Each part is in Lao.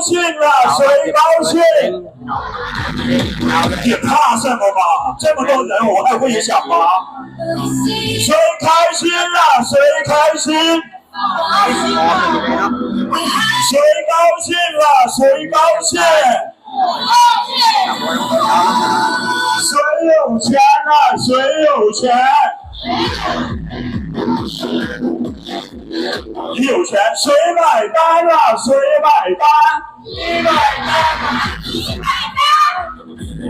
兴啦，谁高兴？也怕什么嘛？这么多人，我还会想吗？谁开心啦？谁开心？谁高兴啦？谁高兴？谁有钱啦？谁有钱？有钱，谁买单啦？谁买单？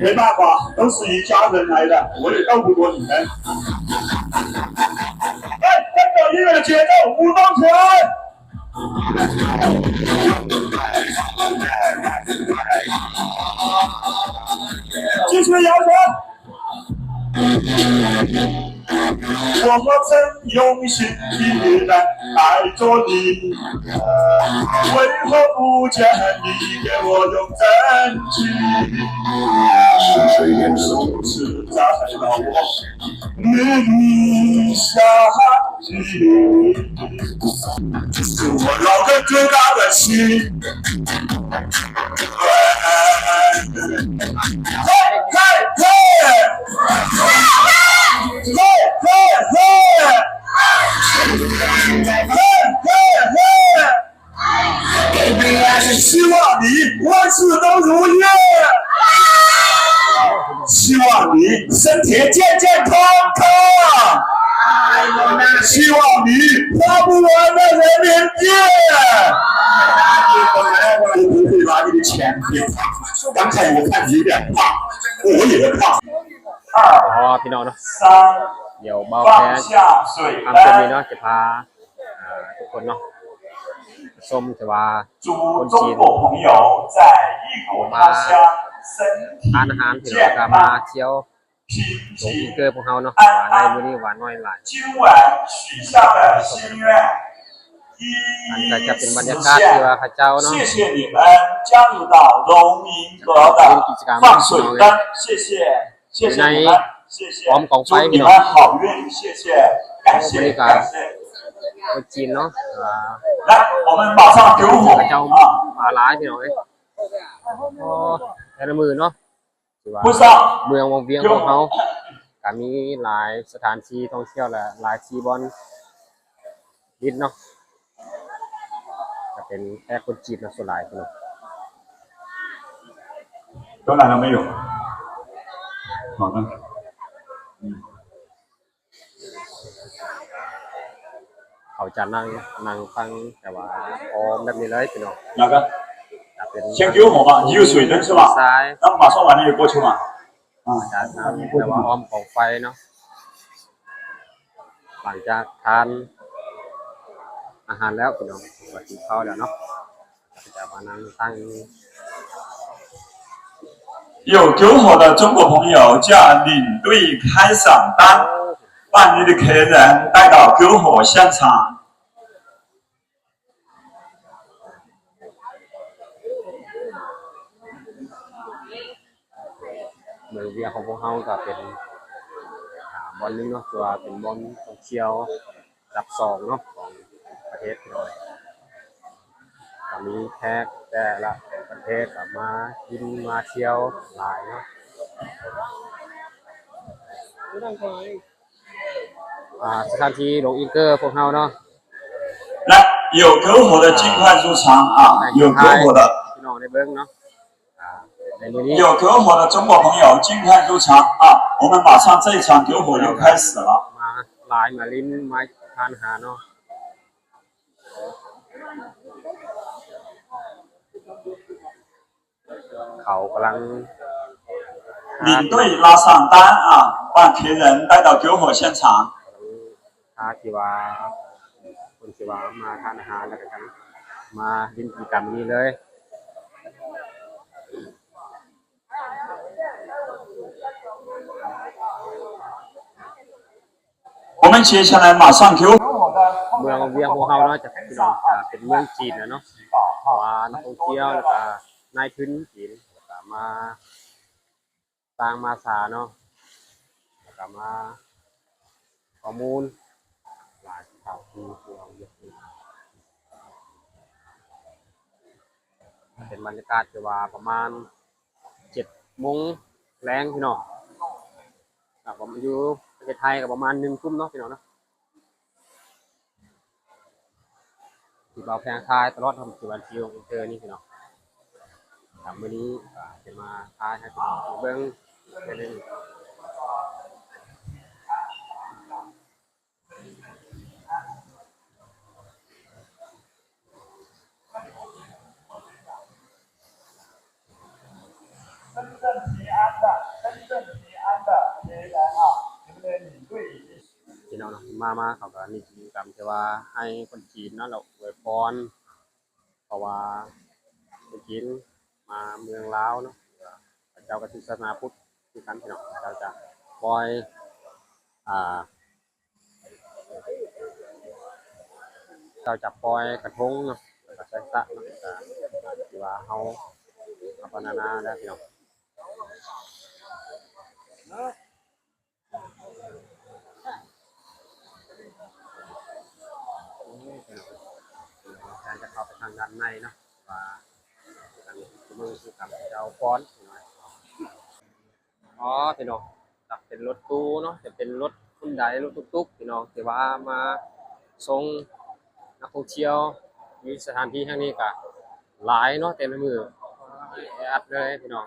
没办法，都是一家人来的，我也斗不过你们。哎，跟着音乐的节奏，舞动起来！继续摇滚！我真用心地等待着你，为何不见你给我用真情？是谁点的钟？是在让我迷迷傻傻。是我老的最大的心。 嘿，嘿，嘿！嘿，嘿，嘿！嘿，嘿，嘿！希望你万事都如意，希望你身体健健康康，希望你花不完的人民币。我不会拿你的钱，你 刚才我看你有点胖，我也胖。二、 ອໍ ພີ່ນ້ອງເນາະ 三、 ດຽວເບົາແພ 放下水 ຄຳຊົມນີ້ 单。 ເນາະ ຈະພາ ອ່າ ທຸກຄົນເນາະ ຊົມ ແຕ່ວ່າ 祝 คนจีน 中国朋友在异国他乡身体健康，平安， ເກີບພວກເຮົາເນາະ ວ່າໃນມື້ນີ້ວ່ານ້ອຍຫຼາຍ 今晚许下的心愿 ອັນນີ້ກໍຈະເປັນບັນຍາກາດທີ່ວ່າເຂົາເຈົ້າເນາະ 谢谢你们加入到农民国的放水灯，谢谢，谢谢你们，谢谢，祝你们好运，谢谢，感谢，感谢。 ຄົນຈີນເນາະ ອ່າ 来，我们马上点火啊！ ເຂົາເຈົ້າມາຫຼາຍ ພີ່ນ້ອງເອີຍ ອໍ ແຕ່ລະມື້ເນາະ ຖືວ່າເມືອງວັງວຽງຂອງເຮົາກໍມີຫຼາຍສະຖານທີ່ທ່ອງທ່ຽວ ແລະ ຫຼາຍທີ່ບ່ອນດິນເນາະ ກໍເປັນແຂກຄົນຈີນເນາະ ສ່ວນຫຼາຍເນາະ 都来了没有？好的。嗯。 ເຂົາຈະນັ່ງ ນັ່ງຟັງ ແຕ່ວ່າອ້ອມແບບນີ້ເລີຍພີ່ນ້ອງ 那个 ຈະເປັນ 先给我吧，你有水灯是吧？ ຊາຍ 那马上把那个过去嘛。 ອ່າ ຈະນັ່ງແບບວ່າອ້ອມກອງໄຟເນາະ ຫຼັງຈາກທານອາຫານແລ້ວ ພີ່ນ້ອງ ກໍກິນເຂົ້າແລ້ວເນາະ ຈະມານັ່ງຕັ້ງ 有给我的中国朋友叫领队开赏单，把你的客人带到篝火现场。 ເມືອງວຽງຂອງພວກເຮົາກໍເປັນ ອ່າ ບ່ອນໜຶ່ງເນາະ ຖືວ່າເປັນບ່ອນທ່ອງທ່ຽວ ລະດັບສອງເນາະ ຂອງປະເທດ ໂດຍ ກໍມີແຂກແຕ່ລະປະເທດກໍມາກິນມາທ່ຽວຫຼາຍເນາະ ອ່າ ສະຖານທີ່ລົງອິງເກີພວກເຮົາເນາະ 来，有篝火的尽快入场啊，有篝火的。 ພີ່ນ້ອງໄດ້ເບິ່ງເນາະ ອ່າ ໃນມື້ນີ້ 有篝火的中国朋友尽快入场啊，我们马上这一场篝火又开始了。 ມາຫຼາຍ ມາຫຼິ້ນ ມາທານອາຫານເນາະ ເຂົາກຳລັງ 领队拉赏单啊，把客人带到篝火现场。 ຖ້າທີ່ວ່າ ຄົນທີ່ວ່າມາທານອາຫານ ແລ້ວກໍມາຫຼິ້ນກິດຈະກຳນີ້ເລີຍ 我们接下来马上就 ເມືອງວຽງຂອງເຮົາເນາະ ຈະເປັນ ເປັນເມືອງຈີນແລ້ວເນາະ ເພາະວ່ານັກທ່ອງທ່ຽວ ແລ້ວກະນາຍທຶນຈີນ ແລ້ວກະມາ ຕ່າງພາສາເນາະ ແລ້ວກໍມາຂໍ້ມູນຫຼາຍສະຖານທີ່ທີ່ເຮົາຢາກເຫັນ. ເປັນບັນຍາກາດທີ່ວ່າປະມານເຈັດໂມງແລງພີ່ນ້ອງ ກໍປະມານ ຢູ່ປະເທດໄທກໍປະມານໜຶ່ງທຸ່ມເນາະພີ່ນ້ອງເນາະ. ທີ່ບ່າວແພງຖ່າຍຕະຫຼອດ ເຮົາເປັນທີ່ວັນຊິວເຕີນີ້ພີ່ນ້ອງ. ກະມື້ນີ້ກະຈະມາຖ່າຍໃຫ້ພີ່ນ້ອງເບິ່ງເທື່ອໜຶ່ງ. ພີ່ນ້ອງເນາະ ມາ ມາ ເຂົາກໍມີກິດຈະກຳທີ່ວ່າໃຫ້ຄົນຈີນເນາະ ແລ້ວອວຍພອນ ເພາະວ່າຄົນຈີນມາເມືອງລາວເນາະ ເຂົາເຈົ້າກໍຖືສາສະໜາພຸດຄືກັນພີ່ນ້ອງ. ເຂົາເຈົ້າຈະປ່ອຍ ອ່າ ເຈົ້າຈະປ່ອຍກະທົງເນາະ ແລ້ວກະໃສ່ສະເນາະ ກະຖືວ່າເຮົາພາວະນາແລ້ວພີ່ນ້ອງ. ຈະເຂົ້າໄປທາງດ້ານໃນເນາະ ວ່າອັນນີ້ຄືກັນເຈົ້າກ່ອນ. ອໍ ພີ່ນ້ອງ ຈະເປັນລົດຕູ້ເນາະ ຈະເປັນລົດຮຸນໄດ ລົດຕຸກໆ ພີ່ນ້ອງ ທີ່ວ່າມາສົ່ງນັກທ່ອງທ່ຽວຢູ່ສະຖານທີ່ແຫ່ງນີ້ກະຫຼາຍເນາະ ແຕ່ລະມື້ແອອັດເລີຍພີ່ນ້ອງ.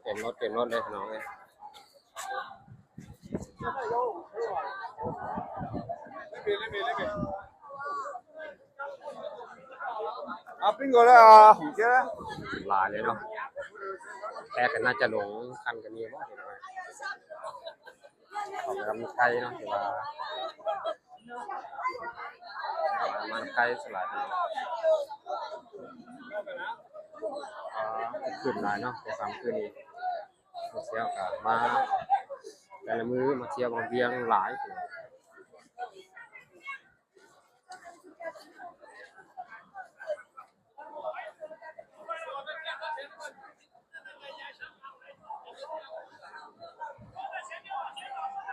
ເຕັມລົດ ເຕັມລົດເລີຍພີ່ນ້ອງເອີຍ. ຫຼາຍເລີຍເນາະ ແຕ່ກໍໜ້າຈະຫຼົງຄັນກັນຢູ່ບໍ່ ເຫັນບໍ່? ເຂົາກຳລັງໄກ່ເນາະ ທີ່ວ່າມານຳໄກ່ສ່ວນຫຼາຍ ອ່າ ຂຶ້ນຫຼາຍເນາະ ແຕ່ຄ່ຳຄືນນີ້ ມາທ່ຽວກໍມາ ແຕ່ລະມື້ມາທ່ຽວວັງວຽງຫຼາຍ.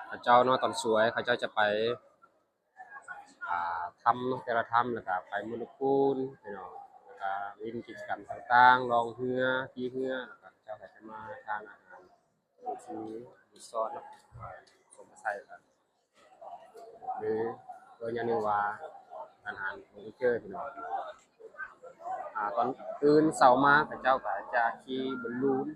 ເຂົາເຈົ້າເນາະ ຕອນສວຍເຂົາເຈົ້າຈະໄປ ອ່າ ຖ້ຳເນາະ ແຕ່ລະຖ້ຳ ແລ້ວກະໄປໂມໂນປູນພີ່ນ້ອງ ແລ້ວກະຫຼິ້ນກິດຈະກຳຕ່າງໆ ລ່ອງເຮືອ ຂີ່ເຮືອ ແລ້ວກະເຈົ້າກໍຈະມາທານອາຫານທີ່ຣີສອດເນາະ ສົມໄຊ ຫຼື ເອີ້ນຢ່າງໜຶ່ງວ່າອາຫານເຟີນີເຈີ ພີ່ນ້ອງ. ອ່າ ຕອນຕື່ນເຊົ້າມາ ເຂົາເຈົ້າກໍຈະຂີ່ບອນລູນ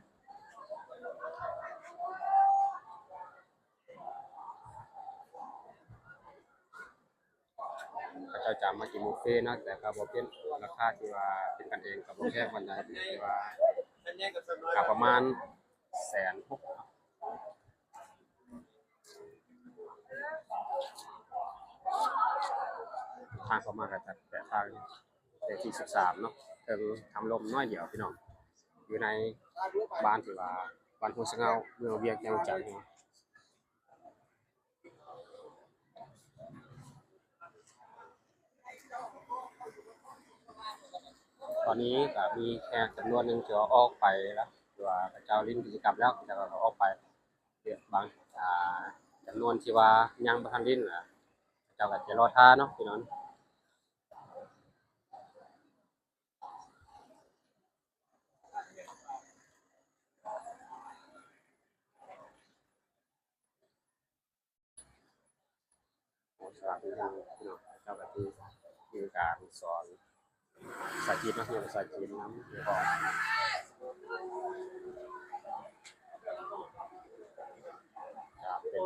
ເຂົາເຈົ້າຈະມາກິນບຸບເຟເນາະ ແຕ່ກໍບໍ່ເປັນ ລາຄາທີ່ວ່າເປັນກັນເອງ ກໍບໍ່ແພງປານໃດ ທີ່ວ່າກໍປະມານແສນຫົກ ທາງເຂົ້າມາກໍຈະແປະທາງເລກທີສິບສາມເນາະ ເຖິງຖ້ຳລົມໜ້ອຍດຽວພີ່ນ້ອງ ຢູ່ໃນບ້ານທີ່ວ່າ ບ້ານຫ້ວຍສະເຫງົ້າ ເມືອງວຽງ ແຂວງວຽງຈັນ. ຕອນນີ້ກໍມີແຂກຈຳນວນໜຶ່ງທີ່ວ່າອອກໄປແລ້ວ ທີ່ວ່າເຂົາເຈົ້າຫຼິ້ນກິດຈະກຳແລ້ວ ເຂົາເຈົ້າກໍອອກໄປ ບາງ ອ່າ ຈຳນວນທີ່ວ່າຍັງບໍ່ທັນຫຼິ້ນນະ ເຂົາເຈົ້າກໍຈະລໍຖ້າເນາະ ພີ່ນ້ອງ. ສຳລັບເລື່ອງພີ່ນ້ອງ ເຈົ້າກໍຄືມີການສອນພາສາຈີນເນາະ ຮຽນພາສາຈີນນຳ ຈະເປັນ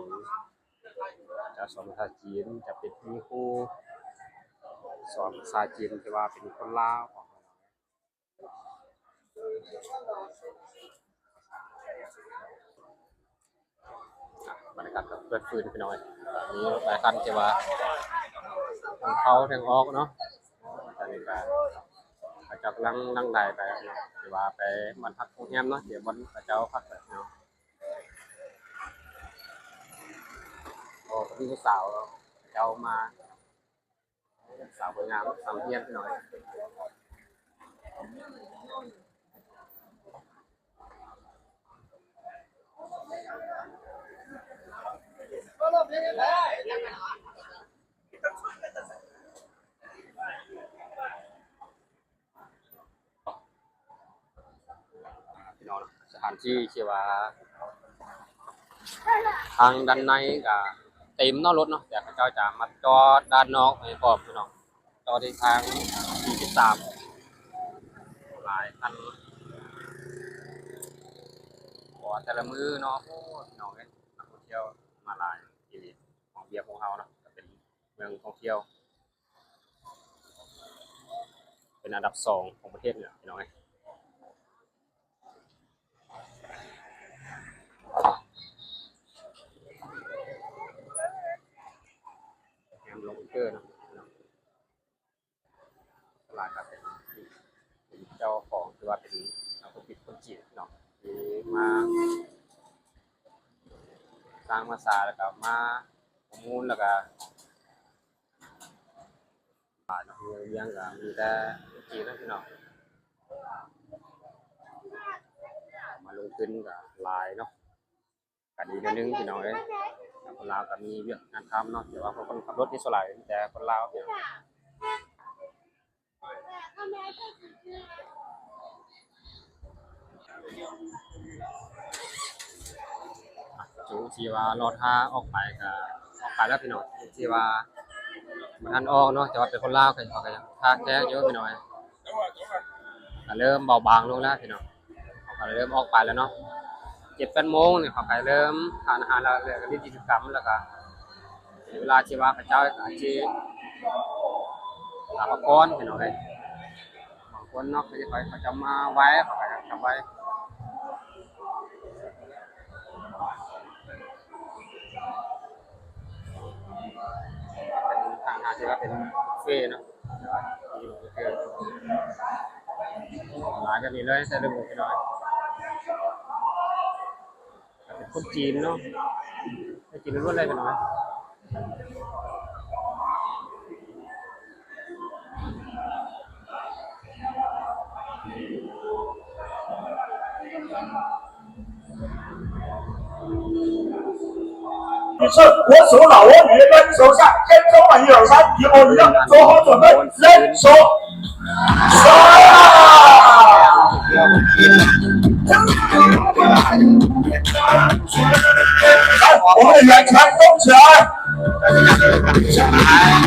ຈະສອນພາສາຈີນ ຈະເປັນຄຸນຄູສອນພາສາຈີນ ທີ່ວ່າເປັນຄົນລາວ ອ່ະ ບັນຍາກາດກໍເກືອບຟື້ນ ພີ່ນ້ອງເອີຍ ມີຫຼາຍຄັນທີ່ວ່າທັງເຂົ້າທັງອອກເນາະ ຕອນນີ້ກໍເຂົາເຈົ້າກຳລັງຫຼັ່ງໄຫຼໄປ ທີ່ວ່າໄປບ້ານພັກໂຮງແຮມເນາະ ທີ່ບ່ອນເຂົາເຈົ້າພັກເນາະ. ໂອ້ ມີຜູ້ສາວເຈົ້າມາ ສາວງາມ ສາວຮຽນໜ້ອຍ. ສ ຖານທີ່ທີ່ວ່າທາງດ້ານໃນກະເຕັມເນາະລົດເນາະ ແຕ່ເຂົາເຈົ້າຈະມາຈອດດ້ານນອກໃຫ້ພ້ອມພີ່ນ້ອງ ຕໍ່ທີ່ທາງທີສິບສາມ ຫຼາຍຄັນ ເພາະວ່າແຕ່ລະມື້ເນາະ ໂອ້ ພີ່ນ້ອງເອີຍ ນັກທ່ອງທ່ຽວມາຫຼາຍອີ່ຫຼີ ຂອງຫວຽດຂອງເຮົາເນາະ ກະເປັນເມືອງທ່ອງທ່ຽວ ເປັນອັນດັບສອງຂອງປະເທດນີ້ແຫຼະພີ່ນ້ອງເອີຍ ແຮມລົງເກີເນາະ ຫຼາຍກະເປັນ ເປັນເຈົ້າຂອງ ຫຼືວ່າເປັນນັກທຸລະກິດຄົນຈີນເນາະ ທີ່ມາສ້າງມາສາ ແລ້ວກະມາປະມູນ ແລ້ວກະ ຫຼາຍເນາະ ເມືອງວຽງກະມີແຕ່ຈີນເນາະພີ່ນ້ອງ ມາລົງທຶນກະຫຼາຍເນາະ ກະດີໜ້ອຍໜຶ່ງພີ່ນ້ອງເອີຍ ຄົນລາວກະມີວຽກງານທຳເນາະ ແຕ່ວ່າຄົນຂັບລົດນີ້ສ່ວນຫຼາຍມີແຕ່ຄົນລາວ ຈຸທີ່ວ່າລໍຖ້າອອກໄປກະອອກໄປແລ້ວພີ່ນ້ອງ ທີ່ວ່າບໍ່ທັນອອກເນາະ ແຕ່ວ່າເປັນຄົນລາວ ເຂົາກະຍັງຖ້າແຂກຢູ່ພີ່ນ້ອງ ກະເລີ່ມເບົາບາງລົງແລ້ວພີ່ນ້ອງ ເຂົາກະເລີ່ມອອກໄປແລ້ວເນາະ ເຈັດແປດໂມງນີ້ເຂົາກະເລີ່ມທານອາຫານແລ້ວ ແລ້ວກະຫຼິ້ນກິດຈະກຳ ແລ້ວກະເວລາທີ່ວ່າເຂົາເຈົ້າອາດຊິ ອ່າ ພັກຜ່ອນພີ່ນ້ອງເອີຍ ບາງຄົນເນາະ ເຂົາຈະໄປ ເຂົາຈະມາໄວ ເຂົາກະຈະໄວ ເປັນທາງ ທາງທີ່ວ່າເປັນເຟເນາະ ຫຼາຍແບບນີ້ເລີຍ ແຕ່ລະມື້ພີ່ນ້ອງ ເປັນຄົນຈີນເນາະ ຄົນຈີນລ້ວນໆເລີຍພີ່ນ້ອງ 你是我手老我女，那你手下，先走满一二三，一二一二，做好准备，人手。 来，我们的圆圈动起来。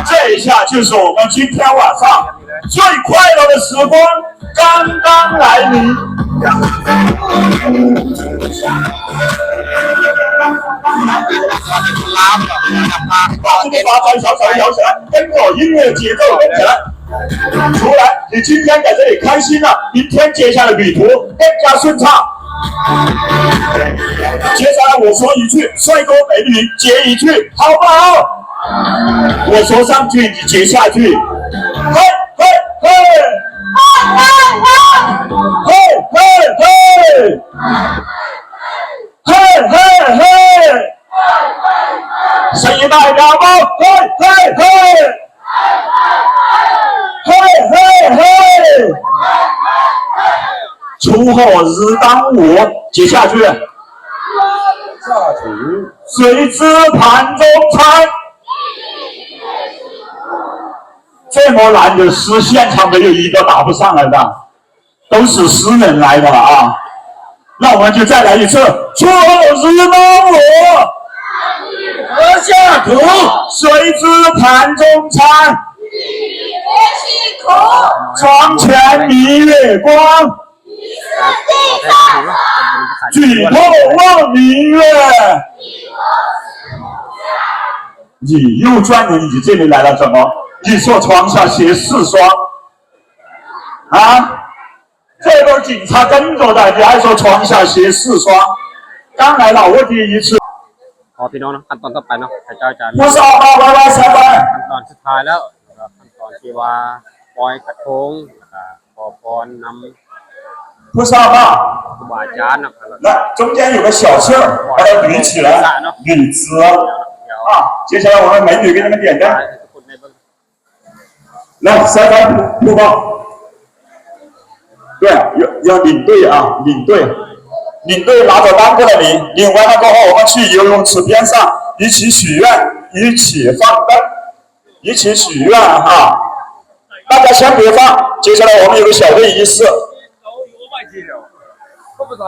这一下就是我们今天晚上最快乐的时光刚刚来临。把这个把手小小地摇起来，跟着音乐节奏动起来。 出来，你今天在这里开心了，明天接下来旅途更加顺畅。接下来我说一句，帅哥美女接一句，好不好？我说上句，你接下句。嘿，嘿，嘿！嘿，嘿，嘿！嘿，嘿，嘿！声音大一点，好不好？嘿，嘿，嘿！ 嘿，嘿，嘿！锄禾日当午，接下句。下句。谁知盘中餐？这么难的诗，现场没有一个答不上来的。 都是诗人来的了啊。那我们就再来一次，锄禾日当午，禾下土，谁知盘中餐？床前明月光，举头望明月。你又转到你这里来了，怎么？你说床下鞋四双， 啊？这都是警察跟着的，你还说床下鞋四双？刚来了，我第一次。 ພໍພີ່ນ້ອງເນາະ ຂັ້ນຕອນຕໍ່ໄປເນາະ ເຂົາເຈົ້າຈະມີ 不是二八Y Y三班。 ຂັ້ນຕອນສຸດທ້າຍແລ້ວ ແລ້ວກະຂັ້ນຕອນທີ່ວ່າປ່ອຍກະທົງ ແລ້ວກະຂໍພອນນຳ 不是二八。 ຄູບາອາຈານເນາະ 来，中间有个小姓儿，把它捋起来，捋直。啊，接下来我们美女给你们点灯。 来，三番播报。对，要，要领队啊，领队。领队拿着单过来领，领完了过后，我们去游泳池边上一起许愿，一起放灯，一起许愿哈。大家先别放，接下来我们有个小会仪式。 不不在。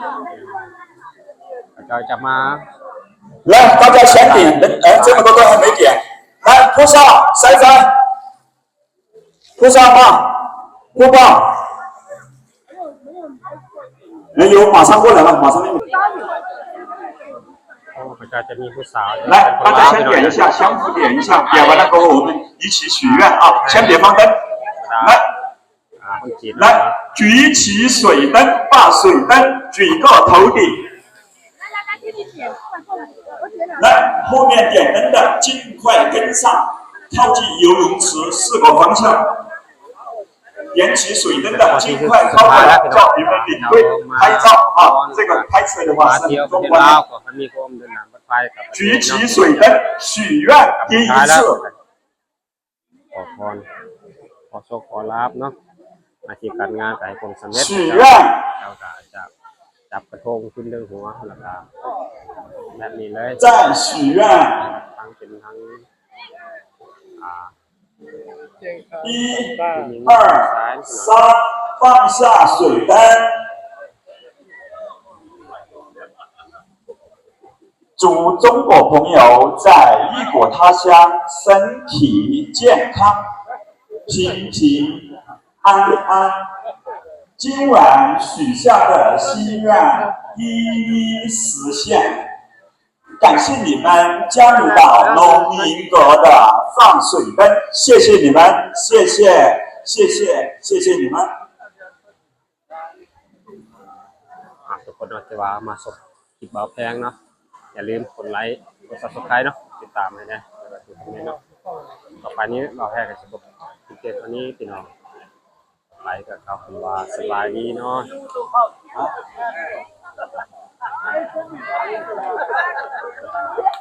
ເຂົາເຈົ້າຈະມາ 来，大家先点，呃，这么多都还没点。来，菩萨，塞塞。 菩萨吗？不报。哎呦，马上过来了，马上过来。 ໂອ້ ເຂົາເຈົ້າຈະມີຜູ້ສາວ 来，大家先点一下，相互点一下，点完了过后我们一起许愿啊，先别关灯。来， ອ່າ ຄົນຈີນ 来，举起水灯，把水灯举过头顶。 来，后面点灯的尽快跟上，靠近游泳池四个方向。点起水灯的尽快靠过来，叫你们领队拍照啊。这个拍出来的话是中国的。举起水灯，许愿第一次。 ຂໍພອນ ຂໍໂຊກຂໍລາບເນາະ ໜ້າທີ່ການງານກະໃຫ້ຜົນສຳເລັດ 许愿 ເຈົ້າກະຈະຈັບກະທົງຂຶ້ນເທິງຫົວ ແລ້ວກະແບບນີ້ເລີຍ 再许愿 ທັງເປັນທັງ ອ່າ 一、二、三，放下水灯。 祝中国朋友在异国他乡身体健康，平平安安。今晚许下的心愿一一实现。感谢你们加入到农民国的放水灯，谢谢你们，谢谢，谢谢，谢谢你们。 ອ່າ ທຸກຄົນເນາະ ທີ່ວ່າມາຊົມຄລິບບ່າວແພງເນາະ ຢ່າລືມກົດໄລ ກົດ Subscribe ເນາະ ຕິດຕາມໃຫ້ແດ່ ແລ້ວກໍກົດຄອມເມັນເນາະ ຕໍ່ໄປນີ້ບ່າວແພງກໍຊິຄົບຄລິບພຽງເທົ່ານີ້ພີ່ນ້ອງ ໄປກໍກ່າວຄຳວ່າສະບາຍດີເນາະ.